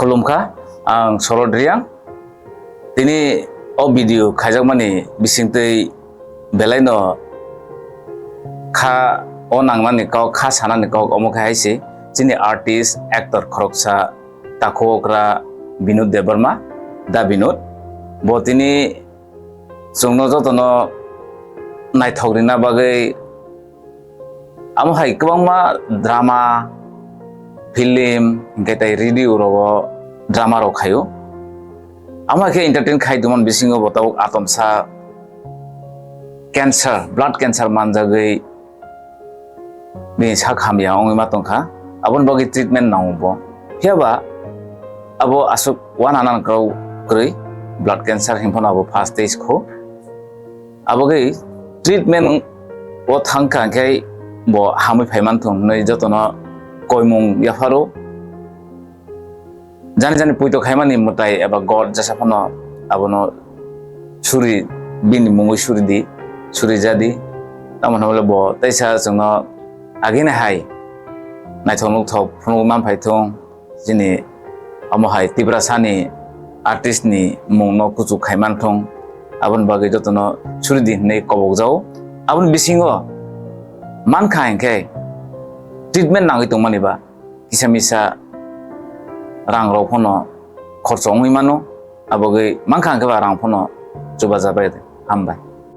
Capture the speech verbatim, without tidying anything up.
Khulumkha, ang Sorod Riang. Tini o video khaijakmani bisingtwi belaino kha o nangnani kok, kha sanani kok omo khe hai se chini artist, actor khoroksa takhuk okra Binod Debbarma, Da Binod. Bo tini chwngno jotono naithok rina bagwi amo hai kwbangma drama, film, hinkhe tei radio rogo drama rok khaio. Amo hai khe entertain khai tongmani bisingo bo tabuk atomsa cancer, blood cancer manjagwi bini sak hamya wngwi ma tongkha, aboni bagwi treatment nango bo. Phiyaba abo aswk uananan kwrwi, blood cancer hinphano abo first stage kho. Abogwi treatment o thangkha hinkhe bo hamwi phaimanthung hinwi jotono koimung yapharo. Jani jani puito khaimani mwtai eba God jesa phano abono suri, bini mungwi suri di, suri jadi. Tamo hwnle bo teisa chwngno agini hai naithok nukthok phunugwi man phai thung, chini omo hai Tiprasani artist ni mungno kuchuk khai man thung, aboni bagwi jotono suri di hinwi kobok jao. Aboni bisingo mankha hinkhe treatment nangwi tongmani ba kisa misa rang rok phano khorcho wngwi mano, abogwi mankha hwnkhe ba rang phano chubajabai. Hambai.